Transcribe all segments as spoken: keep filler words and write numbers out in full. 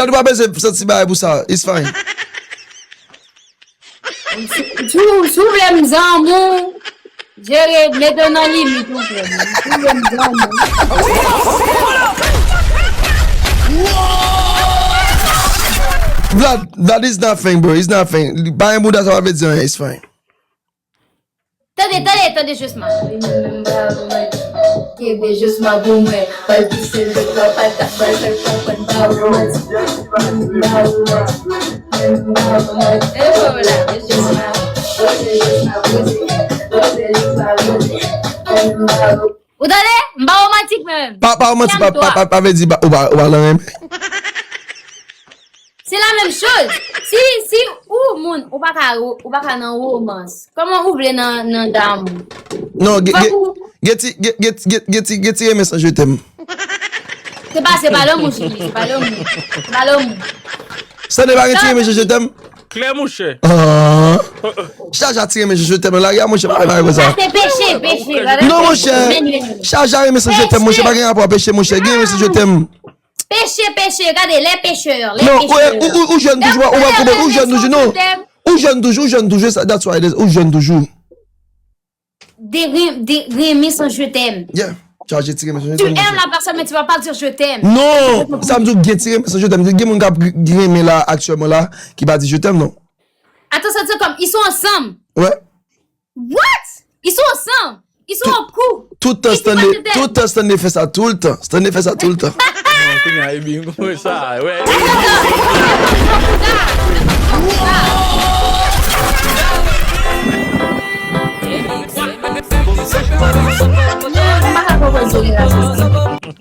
Chad, ou pa bezwen santi bagay pou sa. It's fine. Si, si, si w vle m zanmi w, jere, mete w nan limit ou frè m. Si w vle m zanmi w. Vlad, Vlad is nothing, bro. It's nothing. Li pa gen bouda, sa pa vle di anyen. It's fine. Tande, tande, tande Josma. Kenbe Josma pou mwen. Pral pise l, pa t ap bay fè l konprann pa ou manti. E voilà, Josma. Poze Josma, poze. Poze Josma, poze. Ou tande? M pa romantik menm. Pa, pa romantik, pa, pa, pa, pa vle di ou pa, ou pa renmen. Se la menm choz. Si, si ou moun, ou pa ka, ou pa ka nan romans. Kòman ou vle nan, nan damou? Non, gen, gen, gen ti, gen, gen, gen, gen ti, gen ti renmen san je t'aime. Se pa, se pa lanmou, cheri, se pa lanmou. Se pa lanmou. Sa ne pa gen ti renmen san je t'aime? Klè, monchè. Ah. Chacha ti renmen je t'aime nan lari a, monchè, pa bay konsa. Sa se peche, peche. Non, monchè. Chacha renmen san je t'aime, monchè, pa gen rapò peche, monchè. Gen renmen san je t'aime. Peche, peche, gade, les pécheurs, les pécheurs. Non, ou, ou, ou, ou jèn toujou, ou pa konprann, ou jèn toujou, non. Ou jèn toujou, ou jèn toujou, that's why, ou jèn toujou. De ren-, de renmen san je t'aime. Yeah, chaje ti renmen san je t'aime. Tu aimes la personne, mais tu vas pas dire je t'aime. Non, sa m di w gen ti renmen san je t'aime. Gen moun k ap renmen la, aktyèlman la, ki pa di je t'aime, non. Attends, ça, c'est comme, ils sont ensemble. Ouais. What? Ils sont ensemble. Ils sont en couple. Tout tan Stanley, tout tan Stanley fè sa, tout tan. Stanley fè sa tout tan. Non, kounye a, Ebi, m konprann sa, wè.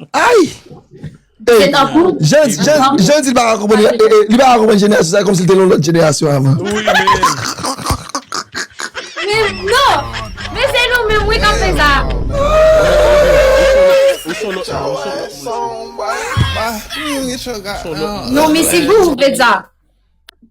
Ay! Ey, jan, jan, jan di l pa ka konprann, e, e, li pa ka konprann jenerasyon sa, kòmsi l te nan yon lòt jenerasyon avan. Wi, men. Men non! Men se nou menm, wi, k ap fè sa. Ou son lòt moun, ou son lòt moun. Non, men se vous, vous faites ça.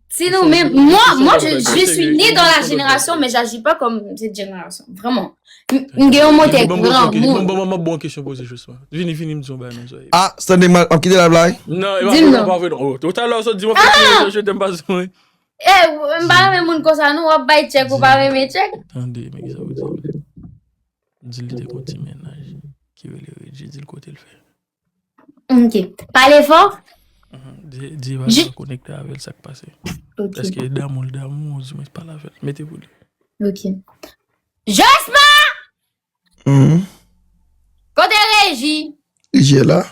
Si nou menm, moi, moi, je, je suis née dans la génération, mais j'agis pas comme cette génération. Vraiment. M, m gen yon motè granmoun. Bon, bon, bon, bon, kesyon poze Josma. Vini, vini, m di yon bagay nan zòrèy. Ah, Stanley, m ap kite live la, wi. Non, e pa vre, non, e pa vre, non. Oh, talè w sot di m ap fè je t'aime pa sou mwen. Eh, m pa renmen moun konsa, non, w ap bay tchèk, ou pa renmen tchèk. Tande, men kisa w di. Di li te gon ti mennaj ki rele Reggie, di l kote l fè. Ok. Pale fò. Mhm. Di, di Valdo konekte avè l, sa k pase. Ok. Èske damou l damou, ou di mwen pale avè l. Mete pou li. Ok. Josma! Mhm. Kote Reji? Reji est là.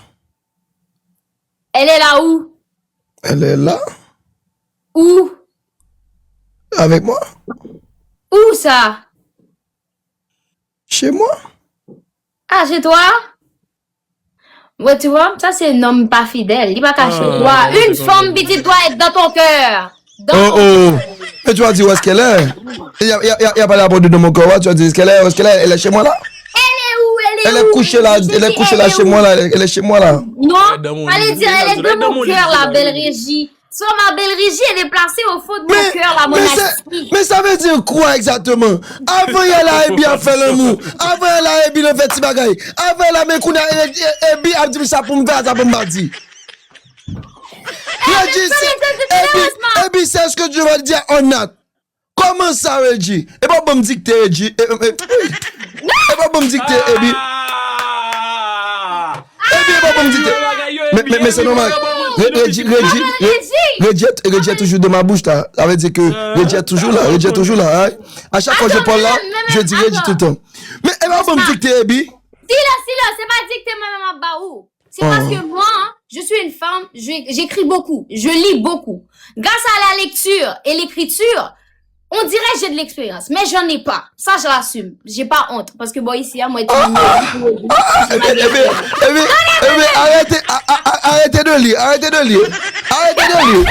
Elle est là où? Elle est là. Où? Avec moi. Où ça? Chez moi. Ah, chez toi? Ouais, tu vois, ça c'est un homme pas fidèle. Li pa ka chez toi. Une femme, petite, doit être dans ton cœur. Dans ton cœur. Oh, oh. Mais tu as dit où est-ce qu'elle est? Il y a, il y a, il y a, il y a pas la porte de mon cœur, ouais, tu as dit où est-ce qu'elle est, où est-ce qu'elle est? Elle est chez moi là? Elle est où? Elle est où? Elle est couchée là, elle est couchée là chez moi là, elle est chez moi là. Non, fallait dire, elle est dans mon cœur, la belle Régie. Soit ma belle Régie, elle est placée au fond de mon cœur, là, mon esprit. Men sa vle di kwa egzakteman? Avan yè la, Ebi ap fè lanmou. Avan yè la, Ebi nan fè ti bagay. Avan yè la, men kounye a, e, e, Ebi ap di m sa pou m fè, sa pou m pa di. Reggie, c'est, Ebi, Ebi, c'est ce que Dieu va dire or not. Comment ça, Reggie? E pa w ban m dikte, Reggie. E, e, e, e pa w ban m dikte, Ebi. Ebi, e pa w ban m dikte. Men, men, men se nòmal. Re-, Reggie, Reggie, Re-, Reggie est, Reggie est toujours dans ma bouche, là. Ça veut dire que Reggie est toujours là, Reggie est toujours là, hein. À chaque fois que je parle là, je dis Reggie tout le temps. Men e pa w ban m dikte, Ebi. Silans, silans, se pa dikte mwen menm ap ba ou. C'est parce que moi, je suis une femme, je, j'écris beaucoup, je lis beaucoup. Grâce à la lecture et l'écriture, on dirait que j'ai de l'expérience, mais j'en ai pas. Ça, je l'assume. J'ai pas honte. Parce que, bon, ici, à moi, tu me dis, ebi, ebi, ebi, ebi, arrêtez, a, a, a, arrêtez de lire, arrêtez de lire. Arrêtez de lire.